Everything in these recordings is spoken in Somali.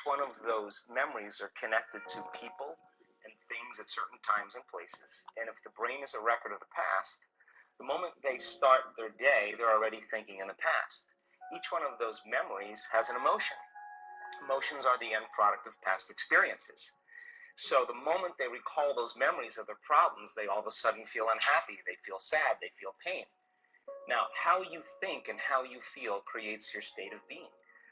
one of those memories are connected to people and things at certain times and places. And if the brain is a record of the past, the moment they start their day, they're already thinking in the past. Each one of those memories has an emotion. Emotions are the end product of past experiences. So the moment they recall those memories of their problems, they all of a sudden feel unhappy, they feel sad, they feel pain. Now, how you think and how you feel creates your state of being.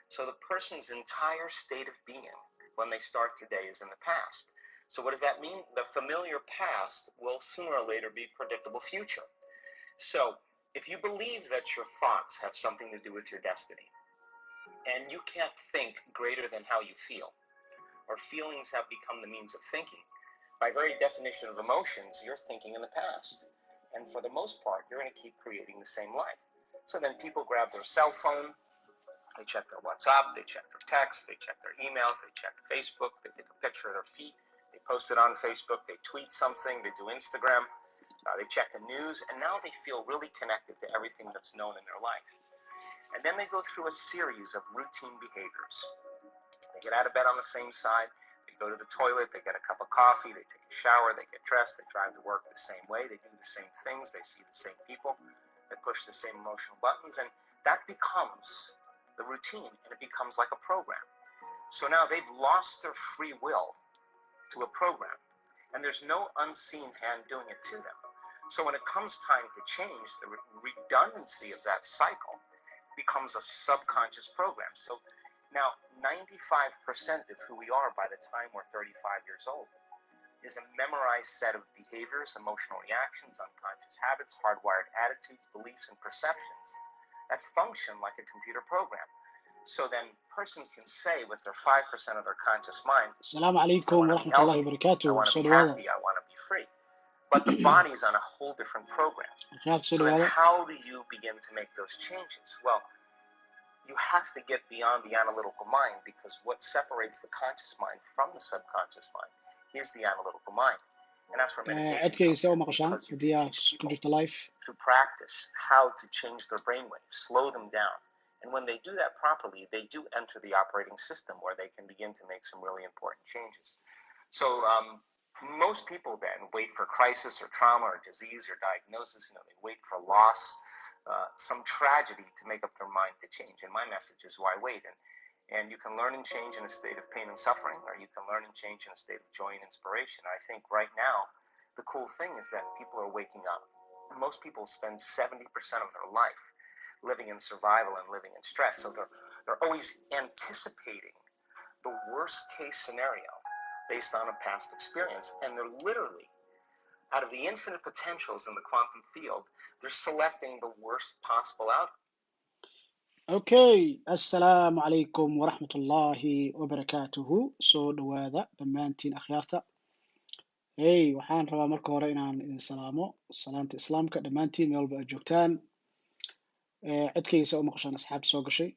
So the person's entire state of being when they start their day is in the past. So what does that mean? The familiar past will sooner or later be predictable future. So if you believe that your thoughts have something to do with your destiny, and you can't think greater than how you feel, or feelings have become the means of thinking, by very definition of emotions, you're thinking in the past. And for the most part, you're going to keep creating the same life. So then people grab their cell phone, they check their WhatsApp, they check their texts, they check their emails, they check Facebook, they take a picture of their feet, they post it on Facebook, they tweet something, they do Instagram, they check the news, and now they feel really connected to everything that's known in their life. And then they go through a series of routine behaviors. They get out of bed on the same side, they go to the toilet, they get a cup of coffee, they take a shower, they get dressed, they drive to work the same way, they do the same things, they see the same people, they push the same emotional buttons, and that becomes the routine, and it becomes like a program. So now they've lost their free will to a program, and there's no unseen hand doing it to them. So when it comes time to change, the redundancy of that cycle becomes a subconscious program. So now 95% of who we are by the time we're 35 years old is a memorized set of behaviors, emotional reactions, unconscious habits, hardwired attitudes, beliefs, and perceptions that function like a computer program. So then person can say with their 5% of their conscious mind, Asalaamu I calaykum want to be waraxmat ullahi healthy, I wabarakaatuh. want to Soo be dhawaada happy, I want to be free. But the body's on a whole different program. Akhyaarta, soo So then dhawaada. how do you begin to make those changes? Well, you have to get beyond the analytical mind, because what separates the conscious mind from the subconscious mind is the analytical mind. And that's where meditation Codkayga comes see u in, maqashaan because you can haddii aad teach ku people jirto live. through practice how to change their brainwaves, slow them down. And when they do that properly, they do enter the operating system where they can begin to make some really important changes. So most people then wait for crisis or trauma or disease or diagnosis. They wait for loss, some tragedy to make up their mind to change. And my message is, why wait? And you can learn and change in a state of pain and suffering, or you can learn and change in a state of joy and inspiration. I think right now, the cool thing is that people are waking up. Most people spend 70% of their life living in survival and living in stress. So they're always anticipating the worst case scenario based on a past experience. And they're literally, out of the infinite potentials in the quantum field, they're selecting the worst possible outcome. Okay, assalaamu calaykum waraxmat ullaahi wabarakaatuhu. Soo dhawaada dhammaantiin, akhyaarta. Hey, waxaan rabaa marka hore inaan idin salaamo salaanta Islaamka dhammaantiin meel walba aad joogtaan. Codkayga see u maqashaan, asxaabta soo gashay?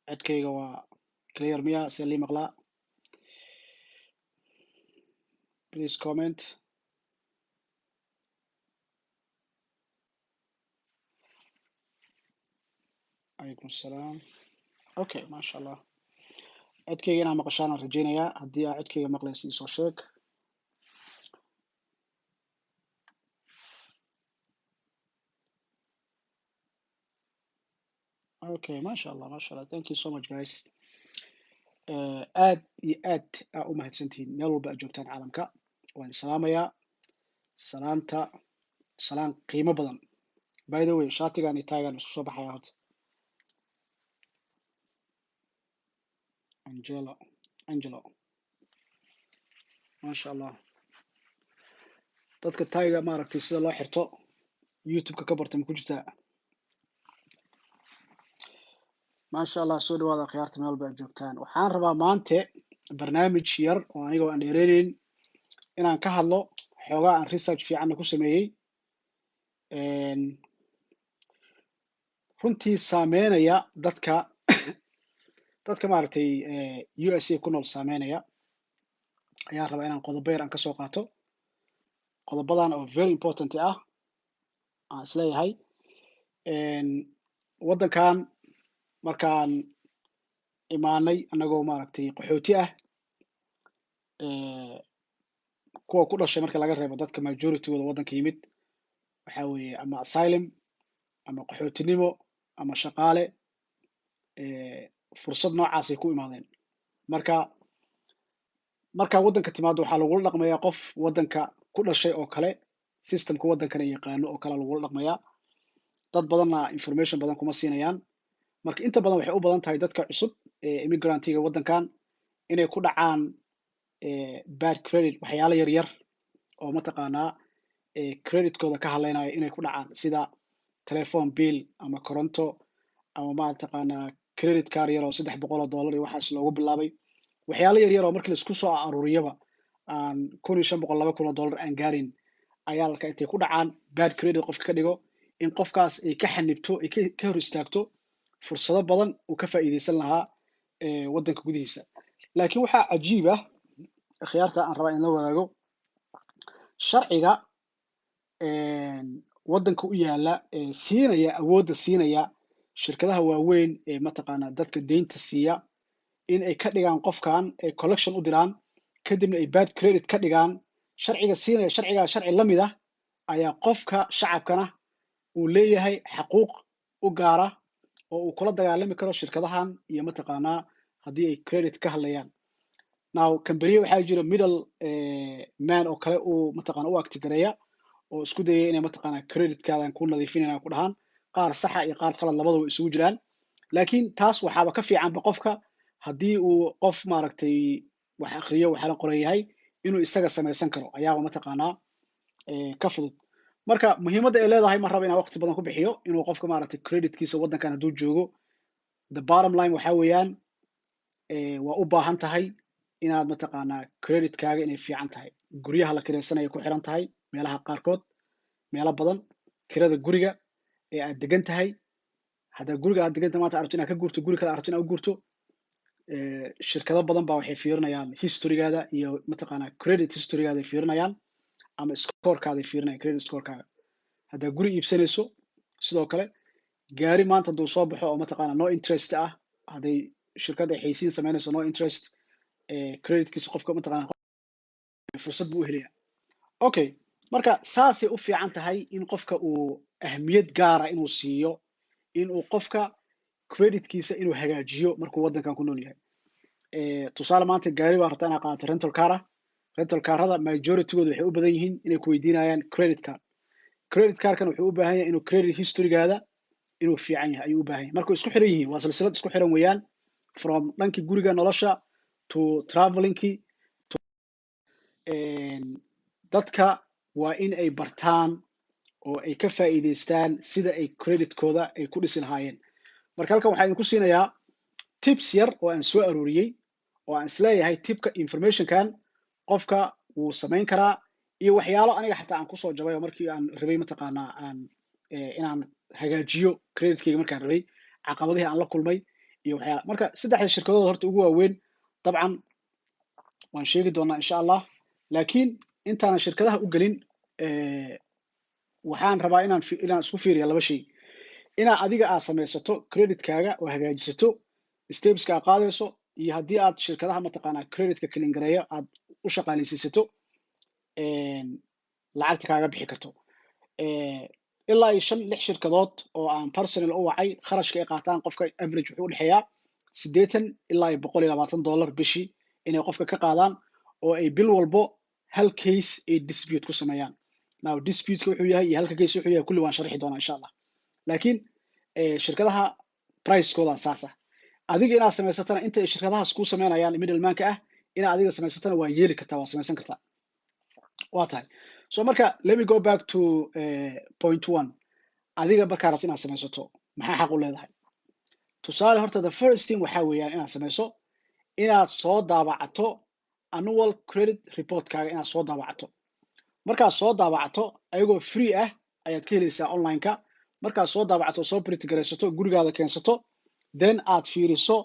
Codkayga waa clear miya? See lii maqlaa? Please comment. Calaykum assalaam. Okay, maasha Allah, codkayga inaa maqashaan aan rajaynayaa. Haddii aa codkayga maqlaysa, iisoo sheeg. Okay, maasha Allah, maasha Allah. Thank you so much, guys. Aad iyo aad aa u mahadsantihiin meel walba aad joogtaan caalamka. Waan salaamayaa salaanta, salaan qiimo badan. By the way, shaatigan iyo taagan isku soo baxaya horta. Angelo, Angelo, maasha Allah. Dadka tayga maaragtay sida loo xirto YouTube-ka ka barta ma ku jirtaa? Maasha Allah. Soo dhawaada, khiyaarta, meel walba aad joogtaan. Waxaan rabaa maante barnaamij yar oo anigoo aan dheereyneyn inaan ka hadlo, xoogaa aan research fiicanna ku sameeyey, runtii saameynaya dadka maaragtay USA ku nool saameynaya ayaan rabaa inaan qodobo yar aan kasoo qaato. Qodobadan oo very important ah aan isleeyahay. Waddankan Markaan imaanay annagoo maaragtay qaxooti ah, kuwa ku dhashay marka laga reebo, dadka majoritygooda waddanka yimid waxaa weeye ama asylum ama qaxootinimo ama shaqaale, fursad noocaasay ku imaadeen. Marka markaa waddanka timaado, waxaa lagula dhaqmayaa qof waddanka ku dhashay oo kale, systemka waddankana yaqaano oo kale lagula dhaqmayaa. Dad badanna information badan kuma siinayaan. Marka inta badan waxay u badan tahay dadka cusub ee immigrantiga waddankan inay ku dhacaan bad credit, waxyaalo yar yar oo mataqaanaa creditkooda ka hadlaynaya inay ku dhacaan, sida telephone bill ama koronto ama mataqaanaa credit card yar oo $300 iyo waxaas loogu bilaabay, waxyaalo yar yar oo markii laisku soo aruuriyaba aan 1500, $2000 aan gaarin ayaa larka intay ku dhacaan bad credit qofka ka dhigo, in qofkaas ay ka xanibto, ay ka hor istaagto fursado badan uu ka faa'iidaysan lahaa waddanka gudihiisa. Laakiin waxaa cajiib ah, akhyaarta, aan rabaa in la wadaago sharciga waddanka u yaala ee siinaya awoodda, siinaya shirkadaha waaweyn ee mataqaanaa dadka deynta siiya in ay ka dhigaan qofkan ay collection u diraan, kadibna ay bad credit ka dhigaan. Sharciga siinaya, sharcigaa sharci la mid ah ayaa qofka shacabkana uu leeyahay xaquuq u gaara oo uu kula dagaalami karo shirkadahan iyo mataqaanaa haddii ay credit ka hadlayaan. Now, kambaniya waxaa jira middle man oo kale uu mataqaana u act gareeya oo isku dayaya inay mataqaanaa creditkaadan ku nadiifinayaan ku dhahaan. Qaar saxa iyo qaar qalad labadaba isugu jiraan. Laakiin taas waxaaba ka fiicanba qofka haddii uu qof maaragtay wax akriyo waxaana qoran yahay inuu isaga samaysan karo ayaaba mataqaanaa ka fudud. Marka muhiimadda ay leedahay, ma raba inaan waqti badan ku bixiyo inuu qofka maaragtay creditkiisa waddankan hadduu joogo. The bottom line waxaa weeyaan, waa u baahan tahay inaad mataqaanaa creditkaaga inay fiican tahay. Guryaha la kiraysanaya ku xiran tahay meelaha qaarkood, meelo badan kirada guriga ee aad degan tahay. Haddaa guriga aad degan tahay maanta arabto inaad ka guurto, guri kale arabto inaad u guurto, shirkado badan baa waxay fiirinayaan historygaada iyo mataqaanaa credit historygaada ay fiirinayaan ama scorekaada ay fiirinayaan, credit scorekaaga. Haddaa guri iibsanayso sidoo kale, gaari maanta hadduu soo baxo oo mataqaanaa no interest ah, hadday shirkadda ay xaysiin samaynayso no interest, creditkiisa qofka mataqaanaa fursad buu u helaya. Okay, marka saasay u fiican tahay in qofka uu ahmiyad gaara inuu siiyo inuu qofka creditkiisa inuu hagaajiyo markuu waddankan ku nool yahay. Tusaale, maanta gaari baa rabtaa inaad qaadato rental car ah. Rental carada majoritygooda waxay u badan yihiin inay ku weydiinayaan credit card. Credit cardkan wuxuu u baahan yahay inuu credit historygaada inuu fiican yahay ayuu u baahan yahay. Marka way isku xiran yihiin, waa silsilad isku xiran weeyaan, from dhankii guriga nolosha to travelingkii. Dadka waa in ay bartaan oo ay ka faa'iidaystaan sida ay creditkooda ay ku dhisi lahaayeen. Marka halkan waxaa idinku siinayaa tips yar oo aan soo aruuriyey oo aan isleeyahay tipka informationkan qofka wuu samayn karaa, iyo waxyaalo aniga xataa aan kusoo jabay oo markii aan rabay mataqaanaa aan inaan hagaajiyo creditkeyga, markaan rabay, caqabadihii aan la kulmay iyo waxyaala. Marka saddexda shirkadood horta ugu waaweyn dabcan waan sheegi doonaa insha Allah. Laakiin intaanan shirkadaha u gelin, waxaan rabaa inaan isku fiiriya laba shay: inaa adiga aad samaysato creditkaaga oo hagaajisato, stepska aad qaadayso, iyo haddii aad shirkadaha mataqaanaa creditka clean gareeyo aad u shaqaalaysiisato, lacagta kaaga bixi karto. Ilaa iyo shan lix shirkadood oo aan personal u wacay, kharashka ay qaataan qofka average wuxuu udhexeeyaa 80 ilaa iyo $120 bishii inay qofka ka qaadaan oo ay bil walbo hal case ay dispute ku sameeyaan. Now, disputeka wuxuu yahay iyo halka case wuxuu yahay kulli waan sharxi doonaa insha Allah. Laakiin shirkadaha pricekooda saas ah. Adiga inaad samaysatana inta ay shirkadahaas kuu sameynayaan middlemanka ah, inaad adiga samaysatana waa yeeli kartaa, waa samaysan kartaa. Waa tahay. So marka let me go back to point one. Adiga markaa rabto inaad samaysato, maxaa xaq u leedahay? Tusaale, horta the first thing waxaa weeyaan inaad samayso inaad soo daabacato annual credit reportkaaga, inaad soo daabacato. Markaad soo daabacato, ayagoo free ah ayaad ka helaysaa online-ka. Markaad soo daabacato, soo print garaysato, gurigaada keensato, then aad fiiriso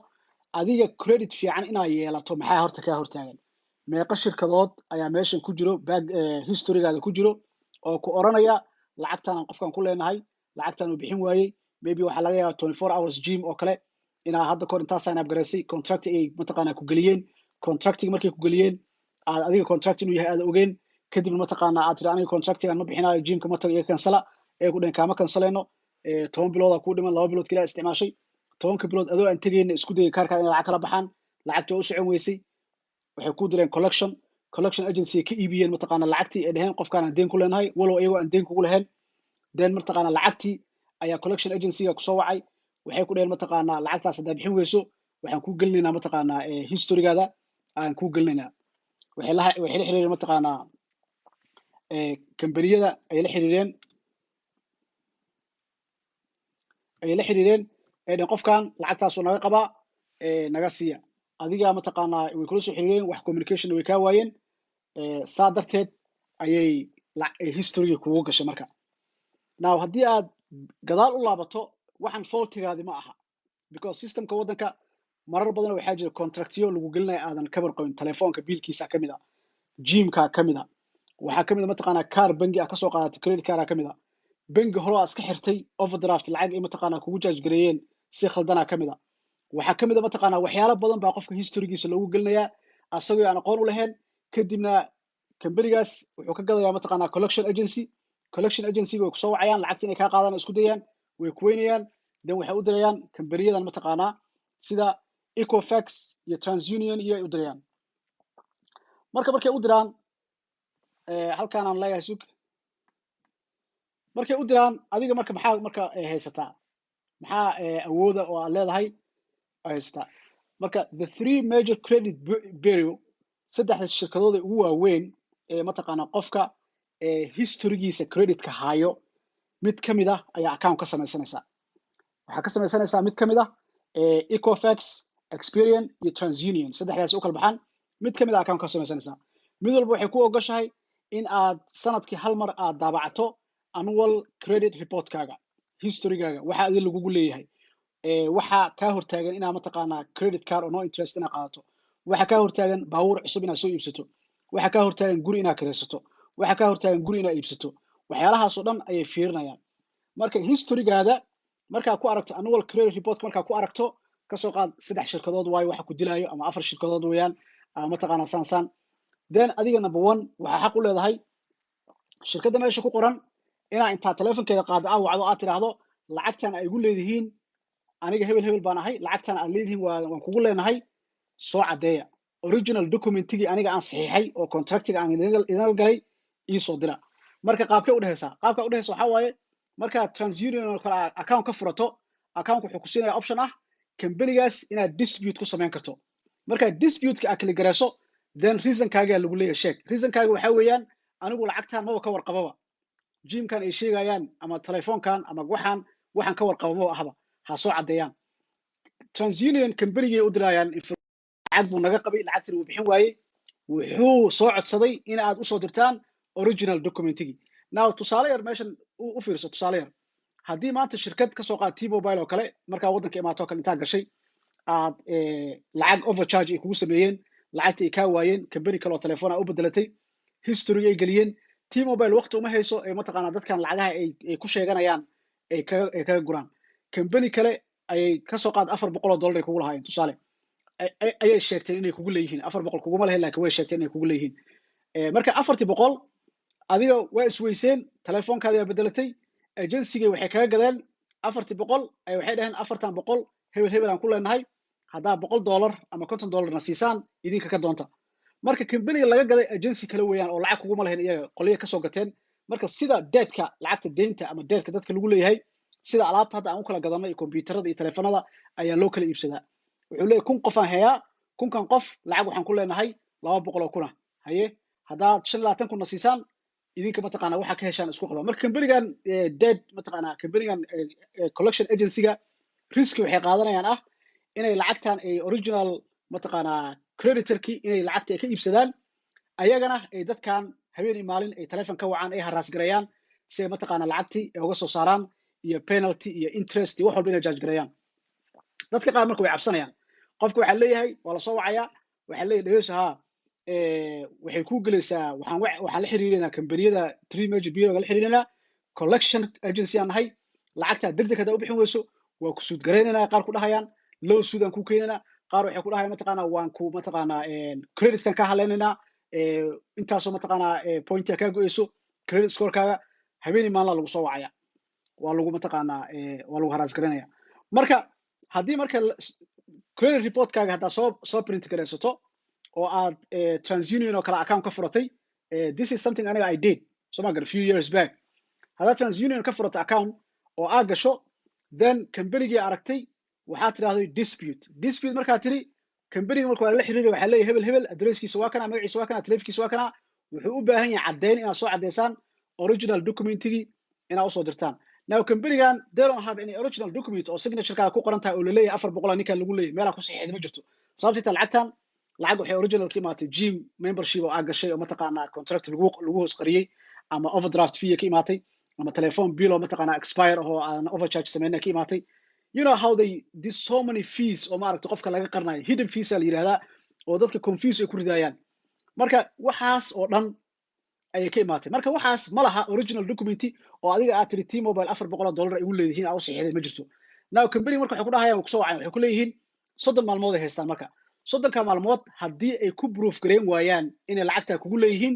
adiga credit fiican inaad yeelato maxaa horta kaa hortaagan, meeqa shirkadood ayaa meeshan ku jiro, back historygaada ku jiro oo ku oranaya lacagtaan aan qofkan ku leenahay, lacagtaan uu bixin waayey. Maybe waxaa laga yaabaa 24 Hours Gym oo kale. Inaa hadda kahor intaa sign up garaysay, contract ay mataqaanaa ku geliyeen. Contractiga markay ku geliyeen, aad adiga contract inuu yahay aad ogeen. Kadibna mataqaanaa aad tiri, "Aniga contractigan ma bixinayo, gymka ma tago, iga cancela." Ee ku dhehen, "Kaama cancelayno, 10 biloodaa kuu dhiman." 2 bilood keliya isticmaashay. 10-ka bilood adoo aan tegayna isku dayay kaarkaada inay lacag kala baxaan, lacagtii waa u socon weysay. Waxay ku direen collection agency, ka iibiyeen mataqaana lacagtii. Ay dheheen, "Qofkaan aan deen ku leenahay," walow iyagoo aan deen kugu lahayn. Then mataqaana lacagtii ayaa collection agencyga kusoo wacay. Waxay ku dheheen, mataqaanaa, "Lacagtaas haddaa bixin weyso, waxaan kuu gelinaynaa mataqaanaa historygaada aan kuu gelinaynaa." Waxay la xiriireen mataqaanaa kambaniyada ay la xiriireen, ay dheheen, "Qofkan lacagtaasuu naga qabaa, naga siiya." Adiga mataqaanaa way kula soo xiriireen, wax communication way kaa waayeen. Saa darteed ayay historyga kugu gashay. Marka now haddii aad gadaal u laabato, waxaan faultigaadi ma aha, because systemka waddanka marar badan waxaa jira contractyo lagu gelinaya aadan kabar qabin. Telefoonka biilkiisa ka mid a, gymka ka mid a, waxaa ka mid a mataqaanaa kaar bangi ah kasoo qaadatay, credit card ka mid a, bangi hore aa iska xirtay, overdraft lacag ay mataqaanaa kugu charge gareeyeen si khaldanaa ka mid a. Waxaa ka mid a mataqaanaa waxyaalo badan baa qofka historygiisa loogu gelinayaa asagoo aan aqoon u lahayn. Kadibna kambanigaas wuxuu ka gadayaa mataqaanaa collection agency. Collection agencyga way kusoo wacayaan, lacagta inay kaa qaadaan isku dayaan, way kuweynayaan. Then waxay u dirayaan kambaniyadan mataqaanaa sida Equifax iyo TransUnion iyo ay u dirayaan. Marka markay u diraan, halkaan aan leeyahay sug. Markay u diraan adiga, marka maxaa marka haysataa? Maxaa awooda oo aad leedahay haysataa? Marka the three major credit bureau, saddexda shirkadood ee ugu waaweyn ee mataqaanaa qofka historygiisa creditka hayo, mid ka mid ah ayaa account ka samaysanaysaa. Waxaa ka samaysanaysaa mid ka mid ah Equifax, Experian iyo TransUnion. Saddexdaas u kala baxaan, mid ka mid ah account ka samaysanaysaa. Mid walba waxay ku ogoshahay in aad sanadkii hal mar aad daabacato annual credit reportkaaga, historygaaga, waxa adi lagugu leeyahay, waxa kaa hortaagan inaa mataqaanaa credit card oo no interest inaad qaadato, waxa kaa hortaagan baabuur cusub inaad soo iibsato, waxa kaa hortaagan guri inaad kiraysato, waxa kaa hortaagan guri inaad iibsato. Waxyaalahaas oo dhan ayay fiirinayaan. Marka historygaada markaa ku aragto annual credit report, markaa ku aragto, kasoo qaad saddex shirkadood waayo waxa ku dilaayo ama afar shirkadood weeyaan ama mataqaanaa saan saan, then adiga number one waxaa xaq u leedahay shirkadda meesha ku qoran inaa intaa telefonkeeda qaado, aa wacdo, aad tidhaahdo, "Lacagtan ay igu leedihiin, aniga hebel hebel baan ahay, lacagtan aad leedihiin waan kugu leenahay, soo caddeeya. Original documentigii aniga aan saxiixay oo contractiga aan idinla galay iisoo dira." Marka qaabkee udhehaysaa? Qaabka udhehaysa waxaa waaye, markaad TransUnion oo kale account ka furato, account wuxuu ku siinaya option ah companygaas inaad dispute ku samayn karto. Markaad dispute-ka aad kala garayso, then reasonkaagaa lagu leeyahay sheeg. Reasonkaaga waxaa weeyaan, "Anigu lacagtan maba ka warqababa, gymkan ay sheegayaan ama telefoonkan ama waxaan ka warqaba maba ahaba, ha soo caddeeyaan." TransUnion companygay u dirayaan, lacag buu naga qabay, lacagtina wuu bixin waayey, wuxuu soo codsaday in aad usoo dirtaan original documentigii. Now tusaale yar meeshan u fiirso, tusaale yar. Haddii maanta shirkad kasoo qaad T Mobile oo kale, markaa waddanka imaato kale, intaa gashay aad lacag overcharge ay kugu sameeyeen, lacagta ay kaa waayeen, company kale oo telefoon aa u bedelatay, history ay geliyeen, T Mobile waqti uma hayso ee mataqaanaa dadkan lacagaha ay ku sheeganayaan ay kaga guraan. Company kale ayay kasoo qaad $400 ay kugu lahaayeen, tusaale, ayay sheegteen inay kugu leeyihiin. 400 kuguma lahayn, laakiin way sheegteen inay kugu leeyihiin. Marka 400-tii adiga waa isweyseen, telefoonkaadi aa bedelatay, agencygay waxay kaga gadeen 400-tii ay. Waxay dhaheen, "400-tan hebel hebel aan ku leenahay, haddaa $100 ama $50 na siisaan, idinka ka doonta." Marka companyga laga gaday agency kale weeyaan oo lacag kuguma lahayn, iyaga qolya kasoo gateen. Marka sida deedka, lacagta deynta ama deedka dadka lagu leeyahay, sida alaabta hadda aan u kala gadanno iyo kombiyuutarada iyo telefonada ayaa loo kala iibsadaa. Wuxuu leeyahay, 1000 qof aan hayaa, 1000-kan qof lacag waxaan ku leenahay 200,000 ah. Haye, haddaad 25,000 na siisaan, idinka mataqaana waxaa ka heshaan isku qaba. Marka companygan dead mataqaana companygan collection agencyga riski waxay qaadanayaan ah inay lacagtan ay original mataqaanaa creditorkii inay lacagta ay ka iibsadaan, ayagana ay dadkan habeen iyo maalin ay telefon ka wacaan, ay harass gareeyaan si ay mataqaana lacagtii ay uga soo saaraan, iyo penalty iyo interest iyo wax walba inay charge gareeyaan. Dadka qaar marka way cabsanayaan. Qofka waxaa leeyahay, waa lasoo wacayaa, waxaa leeyahay, "Dhegeyso, haa, waxay ku gelaysaa, waxaan la xiriirinaa kambaniyada three major bureau la xiriirinaa, collection agency aan nahay, lacagtaa deg deg haddaa u bixin weyso, waa ku sue garaynaynaa." Qaar ku dhahayaan, Lawsuit aan ku keenaynaa. Qaar waxay ku dhahayaan, mataqaanaa, waan ku, mataqaanaa, creditkan ka hadlaynaynaa, intaasoo, mataqaanaa, pointia kaa go'eyso credit scorekaaga. Habeenii maalina lagu soo wacaya, waa lagu, mataqaanaa, waa lagu harass garanaya. Marka haddii marka credit reportkaaga haddaa soo print garaysato oo aad TransUnion oo kale account ka furatay, this is something aniga I did, so ma few years back, haddaad TransUnion ka furato account oo aad gasho, then companygii aragtay waxaad tidhahday "dispute". Dispute markaad tiri, companyga marka waa lala xiriiray. Waxaa leeyahay hebel hebel, addresskiisa waa kana, magaciisa waa kana, telefonkiisa waa kana, wuxuu u baahan yahay caddayn, inaad soo caddaysaan original documentigii inaad usoo dirtaan. Now companygan, they don't have any original document oo signaturekaaga ku qoran tahay oo laleeyahay 400 ninkan lagu leeyahay, meelaa ku saxiixda ma jirto. Sababta ita lacagtan lacag waxay original ka imaatay gym membership oo aa gashay oo, mataqaanaa, contract lagu hoos qariyey, ama overdraft fee ka imaatay, ama telephone bill oo, mataqaanaa, expire oo aan overcharge sameyna ka imaatay. You know how they this so many fees oo, maaragta, qofka laga qarnayo, hidden fees aa la yidhahdaa, oo dadka confuse ay ku ridaayaan. Marka waxaas oo dhan ayay ka imaatay. Marka waxaas ma laha original documenti oo adiga aad tiri T-Mobile $400 ay ugu leedihiin aa u saxiixday ma jirto. Now company marka waxay ku dhahayaan, way kusoo wacayan, waxay ku leeyihiin 30 maalmood ay haystaan. Marka 30-ka maalmood haddii ay ku proof gareyn waayaan inay lacagtaa kugu leeyihiin,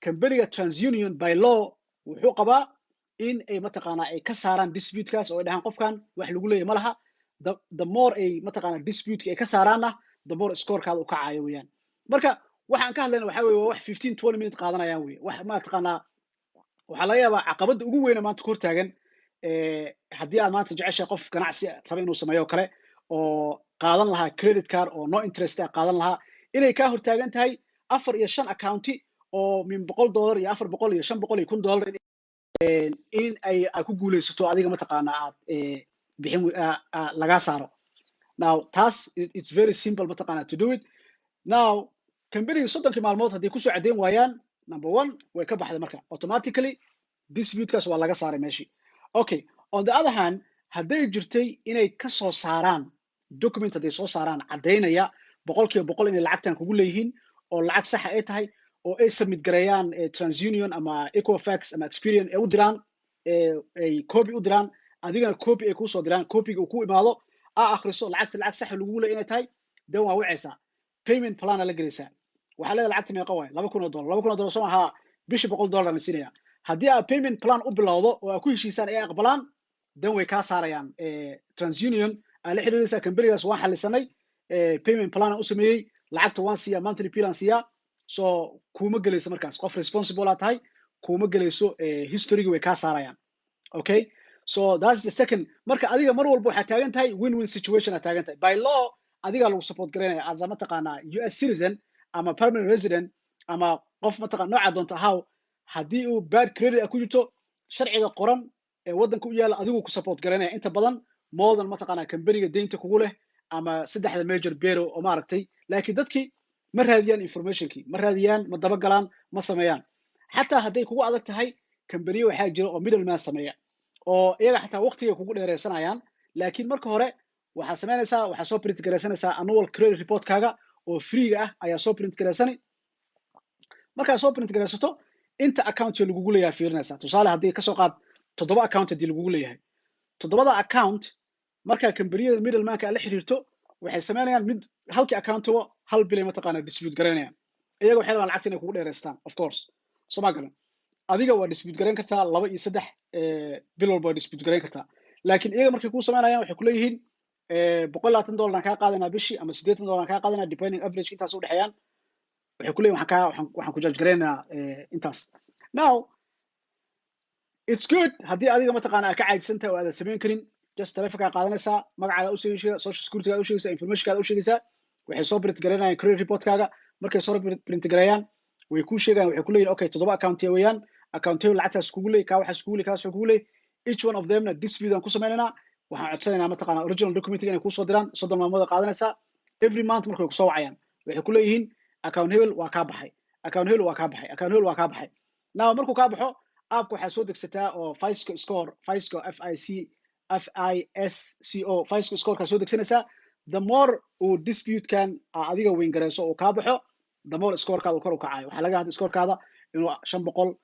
companyga TransUnion by law wuxuu qabaa in ay, mataqaanaa, ay ka saaraan disputekaas oo ay dhahaan qofkan wax lagu leeyahy ma laha. The more ay, mataqaanaa, disputeka ay ka saaraanna, the more scorekaada u kacayo weeyaan. Marka waxaan ka hadlayna waxaa weye waa wax 15 20 minute qaadanayaan weye. Wax, mataqaanaa, waxaa laga yaabaa caqabadda ugu weyne maanta ku hortaagan, haddii aad maanta jeceshahay qof ganacsi raba inuu sameeyo o kale oo qaadan lahaa credit card oo no interest ah qaadan lahaa, inay kaa hortaagan tahay afar iyo shan accounti oo min $100 iyo 400 iyo 500 iyo $1,000 in ay aad ku guuleysato adiga, mataqaana, aad bixin lagaa saaro. Now taas it's very simple, mataqaana, to do it. Now companyga 30-kii maalmood hadday kusoo caddeyn waayaan, number one, way ka baxday. Marka automatically disputekaas waa laga saaray meeshii. Okay, on the other hand, hadday jirtay inay ka soo saaraan document, hadday soo saaraan caddaynaya 100% inay lacagtan kugu leeyihiin oo lacag saxa ay tahay, oo ay submit gareeyaan TransUnion ama Equifax ama Experian ay u diraan, ay copy u diraan, adigana copy ay kuusoo diraan, copyga uu ku imaado, aa akhriso, lacagta lacag saxa lagugu leeyahay inay tahay, then waa wacaysaa, payment plana la gelaysaa. Waxaa leedahay lacagta meeqa waay? $2,000. $2,000 soo maha? Bishii $100 la siinaya. Haddii aad payment plan u bilowdo oo aad ku heshiisaan ay aqbalaan, then way kaa saarayaan. TransUnion aa la xiriiraysaa, companygaas waan xalisanay, payment plan aan u sameeyey, lacagta waan siiyaa, monthly bill aan siiyaa. So kuma gelayso markaas, qof responsible aa tahay, kuma gelayso historygi, way kaa saarayaan. Okay, so that's the second. Marka adiga mar walba waxaa taagan tahay win win situation aa taagan tahay. By law adigaa lagu support garaynaya as a, mataqaanaa, US citizen ama permanent resident ama qof, mataqana, noocaa doonto ahaw. Haddii uu bad credit a ku jirto, sharciga qoran ee waddanka u yaalla adigu ku support garaynaya inta badan more than, mataqaanaa, companyga deynta kugu leh ama saddexda major bureau oo, maaragtay. Laakiin dadkii ma raadiyaan informationkii, ma raadiyaan, ma dabagalaan, ma sameeyaan. Xataa hadday kugu adag tahay, companiyo waxaa jira oo middleman sameeya oo iyaga xataa waqtigay kugu dheereysanayaan. Laakiin marka hore waxaa samaynaysaa, waxaa soo print garaysanaysaa annual credit reportkaaga oo freega ah ayaa soo print garaysani. Markaad soo print garaysato, inta account lagugu leeyahay fiirinaysaa. Tusaale, haddii kasoo qaad toddoba account haddii lagugu leeyahay, toddobada account markaa kambaniyada middlemanka aad la xiriirto, waxay samaynayaan mid halkii accountiba hal bilay, mataqaana, dispute garaynayaan. Iyaga waxay rabaan lacagta inay kugu dheeraystaan, of course. Soo ma garan? Adiga waa dispute garayn kartaa laba iyo saddex bil walba waa dispute garayn kartaa, laakiin iyaga markay kuu samaynayaan waxay kuleeyihiin $120 aan kaa qaadanaa bishii ama $80 aan kaa qaadanaa, depending, average intaas udhexeeyaan. Waxay kuleeyihin waxaan kaa waxaan ku charge garaynaynaa intaas. Now it's good haddii adiga, mataqaana, aad ka caajisan tahay oo aadan samayn karin, just telefonkaa qaadanaysaa, magacaada u sheegaysaa, social securitygaada u sheegaysaa, informationkaada u sheegaysaa. Waxay soo print garaynayaan credit reportkaaga. Markay soo print gareeyaan, way kuu sheegayaan, waxay kuleeyihin okay, toddoba account weeyaan, account lacagtaas kugu leey, kaa waxaas kugu leey, kaas kugu leey, each one of themna dispute aan ku sameynaynaa, waxaan codsanaynaa, mataqaana, original document inay kuusoo diraan. 30 maalmood ay qaadanaysaa. Every month markay kusoo wacayaan, waxay kuleeyihiin account hebel waa kaa baxay, account hebel waa kaa baxay, account hebel waa kaa baxay. Now markuu kaa baxo, appka waxaa soo degsataa oo FICO score, FICO, F I C FISCO, FICO scorekaa soo degsanaysaa. The more uu disputekan adiga win garayso uu kaa baxo, the more scorekaada uu kor u kacayo. Waxaa laga hadla scorekaada inuu 500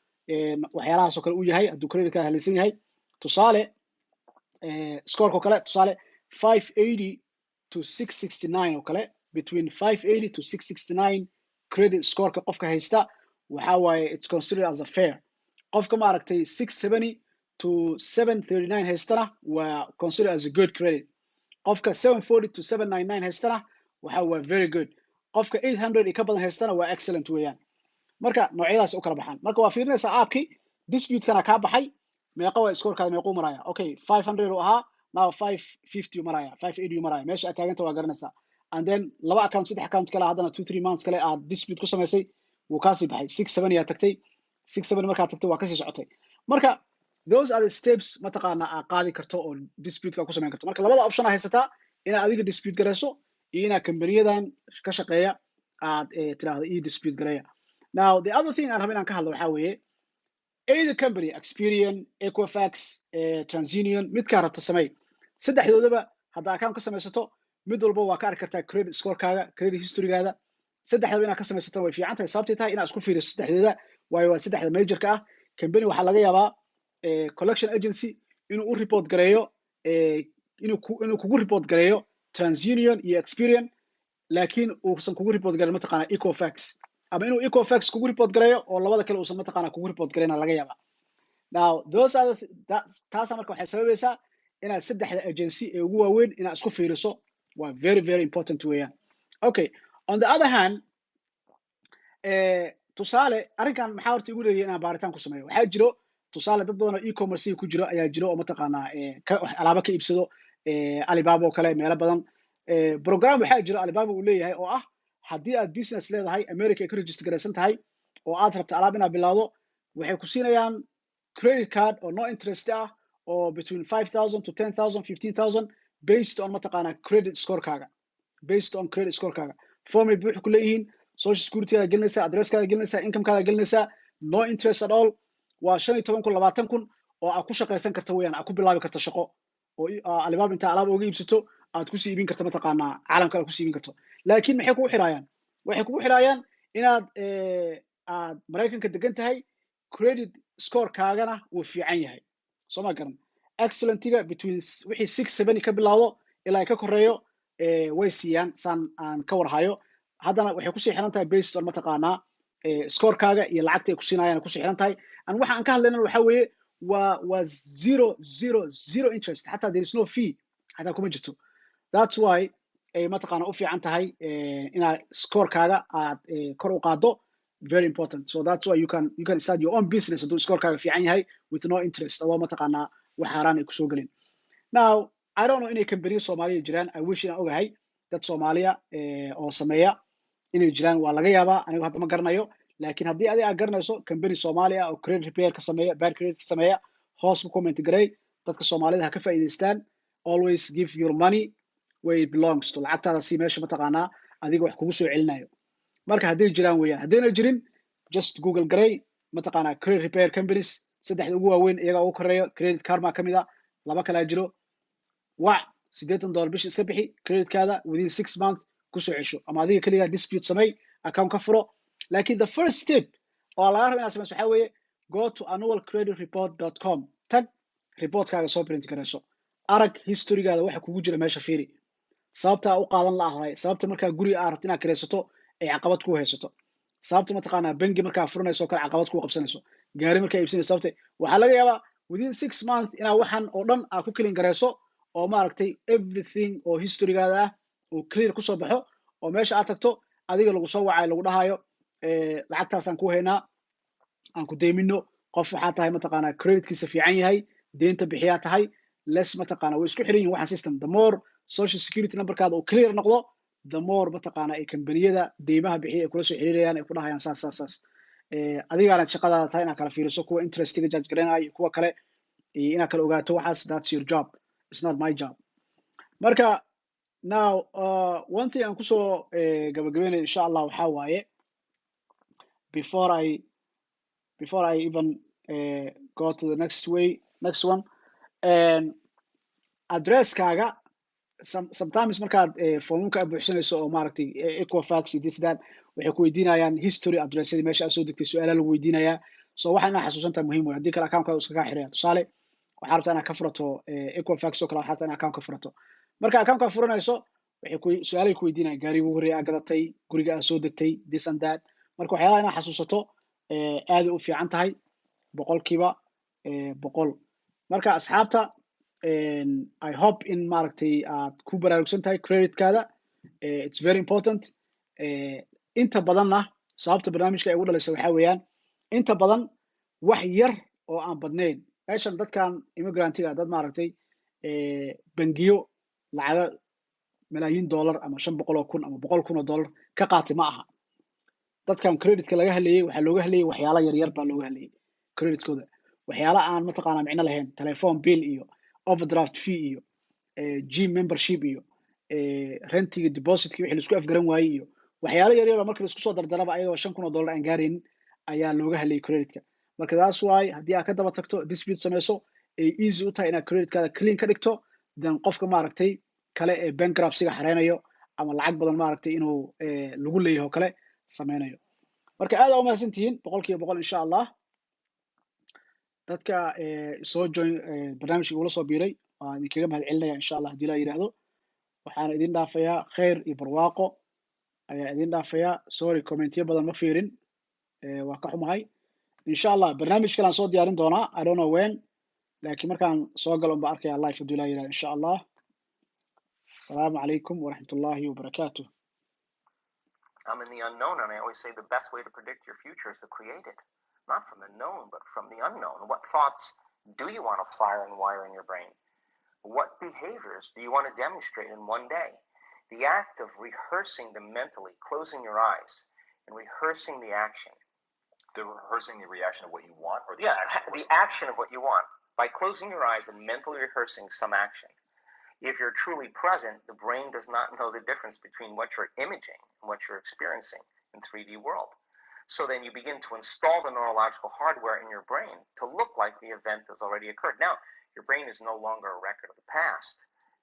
waxyaalahaas oo kale uu yahay hadduu creditkaada halaysan yahay. Tusaale, scoreka kale, tusaale 580. to 669 oo kale, between 580 to 669 credit scoreka qofka haysta waxa waaye it's considered as a fair. Qofka, maaragtay, 670 to 739 haystana waa considered as a good credit. Qofka 740 to 799 haystana waxa waa very good. Qofka 800 iyo ka badan haystana waa excellent weeyaan. Marka noocyadaas u kala baxaan. Marka waa fiirinaysaa appkii, disputekana kaa baxay meeqa waa, scorekaada meequu maraya. Okay, 500 uu ahaa, now 550 uu maraya, 580 uu maraya. Meesha aad taaganta waa garanaysaa. And then laba account, saddex account kale, haddana 2, 3 months kale aad dispute ku samaysay, wuu kaasii baxay, 670 aad tagtay. 670 markaad tagtay, waa kasii socotay. Marka those are the steps, mataqaana, aad qaadi karto oo disputeka ku samayn karto. Marka labada option aa haysataa, inaad adiga dispute garayso iyo inaad kambaniyadan ka shaqeeya aad tiraahdo "e dispute gareeya". Now, the other thing aan rabo inaan ka hadlo waxaa weeye, either company, Experian, Equifax, TransUnion, midkaa rabta samey. Saddexdoodaba hadda account ka samaysato, mid walba waa ka arki kartaa credit scorekaaga, credit historygaada. Saddexdaba inaad ka samaysatana way fiican tahay. Sababtay tahay inaad isku fiiriso saddexdooda, waayo waa saddexda majorka ah. Company waxaa laga yaabaa collection agency inuu u report gareeyo, inuu kugu report gareeyo TransUnion iyo Experian, laakiin uusan kugu report gareyn, mataqaana, Equifax, ama inuu Equifax kugu report gareeyo oo labada kale uusan, mataqaana, kugu report gareyna laga yaabaa. Now those are the, that, taasa marka waxay sababaysaa inaad saddexda agency ee ugu waaweyn inaad isku fiiriso. Waa very, very important weeyaan. Okay, on the other hand, tusaale, arrinkan maxaa horta igu leeyahay inaan baaritaan ku sameeyo? Waxaa jiro, tusaale, dad badan oo e-commerce ku jiro ayaa jiro oo, mataqaanaa, alaabo ka iibsado Alibaba oo kale, meelo badan. Program waxaa jiro Alibaba uu leeyahay oo ah, haddii aad business leedahay, America ay ka register garaysan tahay, oo aad rabto alaab inaad bilowdo, waxay ku siinayaan credit card oo no interest ah oo between 5,000 to 10,000, 15,000, based on, mataqaanaa, credit scorekaaga, based on credit scorekaaga. Formay buux ku leeyihiin, social securitygaada gelinaysaa, addresskaada gelinaysaa, incomekaada gelinaysaa. No interest at all. Waa 15,000, 20,000 oo aad ku shaqaysan karta weeyaan, aad ku bilaabi karta shaqo, oo Alibaba intaa alaab uga iibsato aad kusii iibin karto, mataqaanaa, caalamka aad kusii iibin karto. Laakiin maxay kugu xiraayaan? Waxay kugu xiraayaan inaad aad Maraykanka degan tahay, credit scorekaagana wuu fiican yahay. Soo ma garan? Excellentiga between wixii 670 ka bilowdo ilaa ay ka koreeyo way siiyaan, saan aan ka warhayo. Haddana waxay kusii xiran tahay based on, mataqaanaa, scorekaaga iyo lacagta ay kusiinayaan kusii xiran tahay. An waxa aan ka hadlayna waxa weeye waa zero, zero, zero interest. Xataa there is no fee, xataa kuma jirto. That's why ay, mataqaana, u fiican tahay inaad scorekaaga aad kor u qaaddo. Very important. So that's why you can start your own business hadduu scorekaaga fiican yahay, with no interest, adoo, mataqaanaa, wax xaaraan ay kusoo gelin. Now, I don't know inay kambaniyo Soomaaliya jiraan. I wish inaan ogahay dad Soomaaliya oo sameeya inay jiraan. Waa laga yaabaa, anigu hadda ma garanayo. Laakiin haddii adiga aad garanayso company Soomaaliya oo credit repair ka sameeya, bad credit ka sameeya, hoos ku comment garay. Dadka Soomaalida ha ka faa'iidaystaan. Always give your money where it belongs to. Lacagtaada si meesha, mataqaanaa, adiga wax kugu soo celinayo. Marka hadday jiraan weeyaan. Haddayna jirin, just Google garay, mataqaanaa, credit repair companies. Saddexda ugu waaweyn iyagaa ugu koreeyo. Credit Karma ka mid a, laba kalaa jiro. Wac, $80 bishi iska bixi, creditkaada within 6 month kusoo cesho, ama adiga keligaa dispute samey, account ka furo. Laakiin the first step oo laga raba inaad samayso waxaa weeye, go to annualcreditreport.com, tag, reportkaaga soo print garayso, arag historygaada waxa kugu jira meesha, fiiri sababta aa u qaadan la'ahay, sababta markaa guri aa rabto inaad kiraysato ay caqabad ku haysato, sababta, mataqaanaa, bangi markaa furanayso kale caqabad ku qabsanayso, gaari markaa iibsanayso sababta. Waxaa laga yaabaa within 6 months inaa waxan oo dhan aa ku clean garayso oo, maaragtay, everything oo historygaada ah uu clear kusoo baxo, oo meesha aad tagto adiga lagu soo wacayo, lagu dhahayo, "Lacagtaasaan ku haynaa, aan ku deymino. Qof waxaa tahay, mataqaanaa, creditkiisa fiican yahay, deynta bixiyaa tahay." Les, mataqaana, way isku xiran yihin waxaan system. The more social security numberkaada uu clear noqdo, the more, mataqaana, ay kambaniyada deymaha bixiya ay kula soo xiriirayaan, ay ku dhahayaan saas, saas, saas. Adigaana shaqadaada tahay inaad kala fiiriso kuwa interestiga charge garanayo iyo kuwa kale, iyo inaad kala ogaato waxaas. That's your job, it's not my job. Marka now, one thing aan kusoo gabagabeynayo, insha Allah, waxaa waaye, before I even go to the next way, next one, and addresskaaga. Sometimes markaad foomamka aad buuxsanayso oo, maaragtay, Equifax iyo this, that, waxay ku weydiinayaan history, addressyadii meesha aad soo degtay, su-aala lagu weydiinayaa. So waxa inaad xasuusantahay muhiim wey, haddii kale accountkaada iska kaa xiraya. Tusaale, waxaa rabtaa inaad ka furato Equifax oo kale, waxaa rabtaa inaad account ka furato. Marka account ka furanayso, Waxay ku su-aalay ku weydiinayaan gaariga ugu horreeya aa gadatay, guriga aa soo degtay, this and that. Marka waxyaalaha inaad xasuusato aaday u fiican tahay, 100%. Marka asxaabta, I hope in maaragtay aad ku baraarugsan tahay creditkaada. It's very important. Inta badanna sababta barnaamijka ay ugu dhalaysa waxaa weeyaan, inta badan wax yar oo aan badnayn meeshan dadkan immigrantiga, dad maaragtay bangiyo lacaga malaayiin dollar ama 500,000 ama $100,000 ka qaatay ma aha. Dadkan creditka laga hadlayay waxaa looga hadlayay waxyaala yar yar baa looga hadlayay creditkooda, waxyaala aan mataqaanaa micno lahayn, telephone bill iyo overdraft fee iyo gym membership iyo rentiga depositka wixii laisku afgaran waayey iyo waxyaalo yar yar oo marka laisku soo dardaraba ayagoo $5,000 aan gaaraynin ayaa looga hadlayay creditka. Marka that's why haddii aad ka daba tagto, dispute samayso, ay easy u tahay inaad creditkaada clean ka dhigto then qofka maaragtay kale ee bankruptcyga xareynayo ama lacag badan maaragtay inuu lagu leeyahay oo kale sameynayo. Marka aad aa umahadsan tihiin 100%. Insha Allah dadka soo join barnaamijka igula soo biiray waan idinkaga mahad celinaya. Insha Allah haddii laa yidhaahdo, waxaana idin dhaafayaa khayr iyo barwaaqo ayaa idin dhaafayaa. Sorry, commentiyo badan ma fiirin, waa ka xumahay. Insha Allah barnaamij kale aan soo diyaarin doonaa, I don't know when, laakiin markaan soo galo unba arkaya live haddii laa yidhahdo. Insha Allah, asalaamu calaykum waraxmat ullahi wabarakaatuh. I'm in the unknown, and I always say the best way to predict your future is to create it. Not from the known, but from the unknown. What thoughts do you want to fire and wire in your brain? What behaviors do you want to demonstrate in one day? The act of rehearsing them mentally, closing your eyes, and rehearsing the action. The rehearsing the reaction of what you want, or the Yeah, action of what the you want? Action of what you want. By closing your eyes and mentally rehearsing some action. If you're truly present, the brain does not know the difference between what you're imaging and what you're experiencing in 3D world. So then you begin to install the neurological hardware in your brain to look like the event has already occurred. Now, your brain is no longer a record of the past.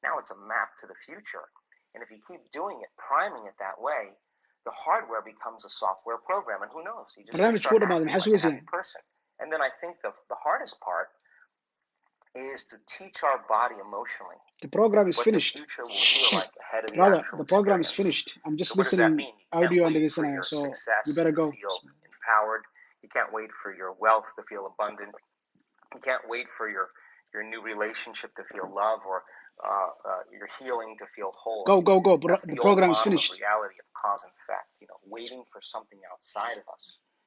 Now it's a map to the future. And if you keep doing it, priming it that way, the hardware becomes a software program. And who knows? You just Barnaamijku start u dhamaaday, acting maxaa like a sugaysaa? Happy person. And then I think the hardest part is to teach our body emotionally The program is what the finished. Future will feel like ahead of the Brother, actual the program is experience. finished. I'm just So what does that listening mean? You can't audio and wait for dhegeysanaya, your so success you better to go. Feel empowered. You can't wait for your wealth to feel abundant. You can't wait for your new relationship to feel love or your healing to feel whole. Go, go, go. That's The the old program is model of finished. Reality of cause and effect. Waiting for something outside of us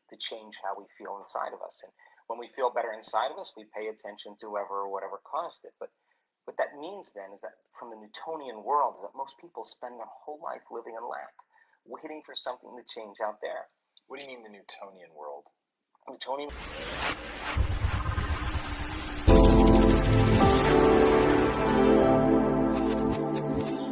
to change how we feel inside of us. And when we feel better inside of us, we pay attention to whoever or whatever caused it. But what that means then is that from the Newtonian world, is that most people spend their whole life living in lack, waiting for something to change out there. What do you mean, the Newtonian world? Newtonian